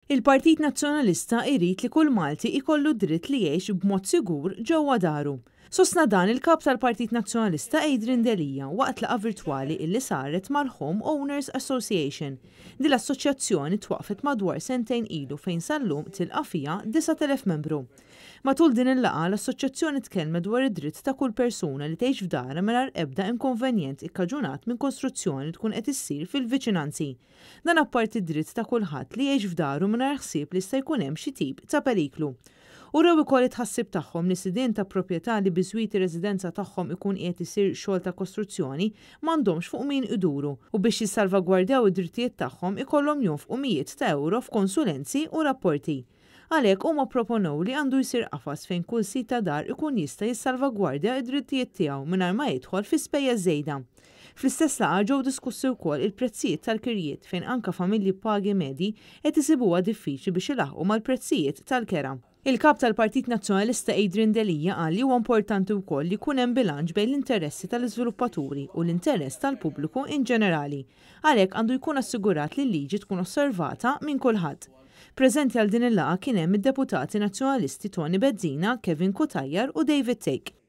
Il-Partit Nazzjonalista jrid li kull Malti jkollu d-dritt li jgħix b'mod sigur ġewwa daru. Sostna dan il-Kap tal-Partit Nazzjonalista Adrian Delia waqt laqgħa virtwali illi saret mal-Home Owners Association. Din l-assoċjazzjoni twaqqfet madwar sentejn ilu fejn sal-lum tilqa' fiha 9,000 membru. Matul din il-laqgħa l-assoċjazzjoni tkellmet dwar id-dritt ta' kull persuna li tgħix f'darha mingħajr ebda inkonvenjent ikkaġunat minn kostruzzjoni li tkun qed issir fil-viċinanzi. Dan apparti d-dritt ta' kulħadd li jgħix f'daru mingħajr ħsieb li jista' jkun hemm xi tip ta' periklu. Urew ukoll it-tħassib tagħhom li sidien ta' proprjetà li biswit ir-residenza tagħhom ikun qiegħed isir xogħol ta' kostruzzjoni m'għandhomx fuq min iduru u biex jissalvagwardjaw id-drittijiet tagħhom ikollhom jonfqu mijiet ta' ewro f'konsulenzi u rapporti. Għalhekk huma pproponew li għandu jsir qafas fejn kull sid ta' dar ikun jista' jissalvagwardja d-drittijiet tiegħu mingħajr ma jidħol fi spejjeż żejda. Fl-istess laqgħa ġew diskussi wkoll il-prezzijiet tal-kirjiet fejn anke familji b'pagi medji qed isibuha diffiċli biex ilaħħqu mal-prezzijiet tal-kera. Il-Kap tal-Partit Nazzjonalista Adrian Delia qal li huwa importanti wkoll li jkun hemm bilanċ bejn l-interessi tal-iżviluppaturi u l-interess tal-pubbliku in ġenerali. Għalhekk għandu jkun assigurat li l-liġi tkun osservata minn kulħadd. Preżenti għal din il-laqgħa kien hemm id-Deputati Nazzjonalisti Toni Bezzina, Kevin Cutajar u David Thake.